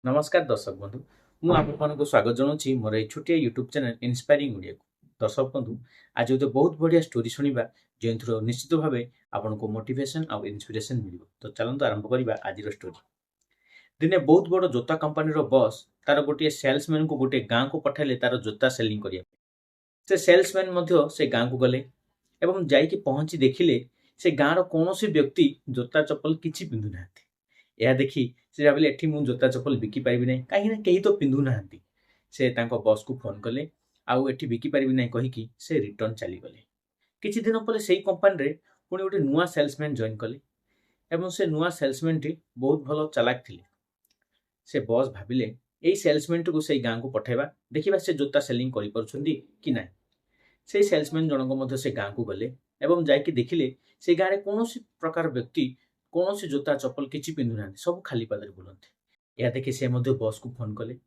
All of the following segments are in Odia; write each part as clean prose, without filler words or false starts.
ନମସ୍କାର ଦର୍ଶକ ବନ୍ଧୁ, ମୁଁ ଆପଣମାନଙ୍କୁ ସ୍ୱାଗତ ଜଣାଉଛି ମୋର ଏଇ ଛୋଟିଆ ୟୁଟ୍ୟୁବ୍ ଚ୍ୟାନେଲ୍ ଇନ୍ସପାୟାରିଂ ଓଡ଼ିଆକୁ। ଦର୍ଶକ ବନ୍ଧୁ, ଆଜି ଗୋଟେ ବହୁତ ବଢ଼ିଆ ଷ୍ଟୋରି ଶୁଣିବା, ଯେଉଁଥିରୁ ନିଶ୍ଚିତ ଭାବେ ଆପଣଙ୍କୁ ମୋଟିଭେସନ୍ ଆଉ ଇନ୍ସପିରେସନ୍ ମିଳିବ। ତ ଚାଲନ୍ତୁ ଆରମ୍ଭ କରିବା ଆଜିର ଷ୍ଟୋରି। ଦିନେ ବହୁତ ବଡ଼ ଜୋତା କମ୍ପାନୀର ବସ୍ ତାର ଗୋଟିଏ ସେଲ୍ସମ୍ୟାନକୁ ଗୋଟିଏ ଗାଁକୁ ପଠାଇଲେ ତାର ଜୋତା ସେଲିଂ କରିବା ପାଇଁ। ସେ ସେଲ୍ସମ୍ୟାନ ମଧ୍ୟ ସେ ଗାଁକୁ ଗଲେ ଏବଂ ଯାଇକି ପହଞ୍ଚି ଦେଖିଲେ, ସେ ଗାଁର କୌଣସି ବ୍ୟକ୍ତି ଜୋତା ଚପଲ କିଛି ପିନ୍ଧୁନାହାନ୍ତି। ଏହା ଦେଖି ସେ ଭାବିଲେ, ଏଠି ମୁଁ ଜୋତା ଚପଲ ବିକି ପାରିବି ନାହିଁ, କାହିଁକିନା କେହି ତ ପିନ୍ଧୁନାହାନ୍ତି। ସେ ତାଙ୍କ ବସ୍କୁ ଫୋନ୍ କଲେ ଆଉ ଏଠି ବିକି ପାରିବି ନାହିଁ କହିକି ସେ ରିଟର୍ନ ଚାଲିଗଲେ। କିଛି ଦିନ ପରେ ସେଇ କମ୍ପାନୀରେ ପୁଣି ଗୋଟେ ନୂଆ ସେଲ୍ସମ୍ୟାନ୍ ଜଏନ୍ କଲେ ଏବଂ ସେ ନୂଆ ସେଲ୍ସମ୍ୟାନ୍ଟି ବହୁତ ଭଲ ଚାଲାକ ଥିଲେ। ସେ ବସ୍ ଭାବିଲେ, ଏଇ ସେଲ୍ସମ୍ୟାନ୍ଟିକୁ ସେଇ ଗାଁକୁ ପଠାଇବା, ଦେଖିବା ସେ ଜୋତା ସେଲିଂ କରିପାରୁଛନ୍ତି କି ନାହିଁ। ସେଇ ସେଲ୍ସମ୍ୟାନ୍ ଜଣକ ମଧ୍ୟ ସେ ଗାଁକୁ ଗଲେ ଏବଂ ଯାଇକି ଦେଖିଲେ, ସେ ଗାଁରେ କୌଣସି ପ୍ରକାର ବ୍ୟକ୍ତି କୌଣସି ଜୋତା ଚପଲ କିଛି ପିନ୍ଧୁନାହାନ୍ତି, ସବୁ ଖାଲି ପାଦରେ ବୁଲନ୍ତି। ଏହା ଦେଖି ସେ ମଧ୍ୟ ବସ୍କୁ ଫୋନ୍ କଲେ।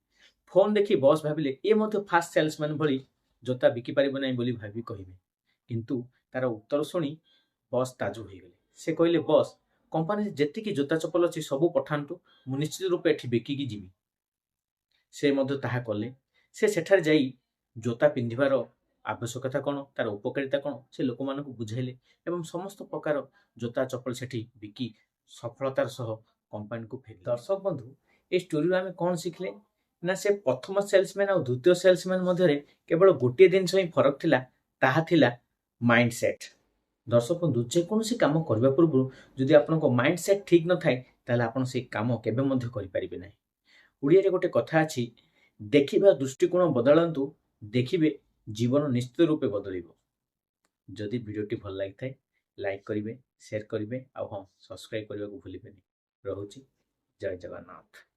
ଫୋନ୍ ଦେଖି ବସ୍ ଭାବିଲେ, ଏ ମଧ୍ୟ ଫାଷ୍ଟ ସେଲ୍ସମ୍ୟାନ୍ ଭଳି ଜୋତା ବିକି ପାରିବ ନାହିଁ ବୋଲି ଭାବି କହିବେ। କିନ୍ତୁ ତାର ଉତ୍ତର ଶୁଣି ବସ୍ ତାଜୁବ ହୋଇଗଲେ। ସେ କହିଲେ, "ବସ୍, କମ୍ପାନୀରେ ଯେତିକି ଜୋତା ଚପଲ ଅଛି ସବୁ ପଠାନ୍ତୁ, ମୁଁ ନିଶ୍ଚିତ ରୂପେ ଏଠି ବିକିକି ଯିବି।" ସେ ମଧ୍ୟ ତାହା କଲେ। ସେ ସେଠାରେ ଯାଇ ଜୋତା ପିନ୍ଧିବାର ଆବଶ୍ୟକତା କ'ଣ, ତାର ଉପକାରିତା କ'ଣ, ସେ ଲୋକମାନଙ୍କୁ ବୁଝାଇଲେ ଏବଂ ସମସ୍ତ ପ୍ରକାର ଜୋତା ଚପଲ ସେଠି ବିକି ସଫଳତାର ସହ କମ୍ପାନୀକୁ ଫେରିଲେ। ଦର୍ଶକ ବନ୍ଧୁ, ଏ ଷ୍ଟୋରିରୁ ଆମେ କ'ଣ ଶିଖିଲେ ନା, ସେ ପ୍ରଥମ ସେଲ୍ସମ୍ୟାନ୍ ଆଉ ଦ୍ୱିତୀୟ ସେଲ୍ସମ୍ୟାନ୍ ମଧ୍ୟରେ କେବଳ ଗୋଟିଏ ଜିନିଷ ହିଁ ଫରକ ଥିଲା, ତାହା ଥିଲା ମାଇଣ୍ଡ ସେଟ୍। ଦର୍ଶକ ବନ୍ଧୁ, ଯେକୌଣସି କାମ କରିବା ପୂର୍ବରୁ ଯଦି ଆପଣଙ୍କ ମାଇଣ୍ଡ ସେଟ୍ ଠିକ୍ ନଥାଏ, ତାହେଲେ ଆପଣ ସେଇ କାମ କେବେ ମଧ୍ୟ କରିପାରିବେ ନାହିଁ। ଓଡ଼ିଆରେ ଗୋଟେ କଥା ଅଛି, ଦେଖିବା ଦୃଷ୍ଟିକୋଣ ବଦଳାନ୍ତୁ, ଦେଖିବେ ଜୀବନ ନିଶ୍ଚିତ ରୂପେ ବଦଳିବ। ଯଦି ଭିଡ଼ିଓଟି ଭଲ ଲାଗିଥାଏ, ଲାଇକ୍ କରିବେ, ସେୟାର କରିବେ ଆଉ ହଁ, ସବସ୍କ୍ରାଇବ୍ କରିବାକୁ ଭୁଲିବେନି। ରହୁଛି, ଜୟ ଜଗନ୍ନାଥ।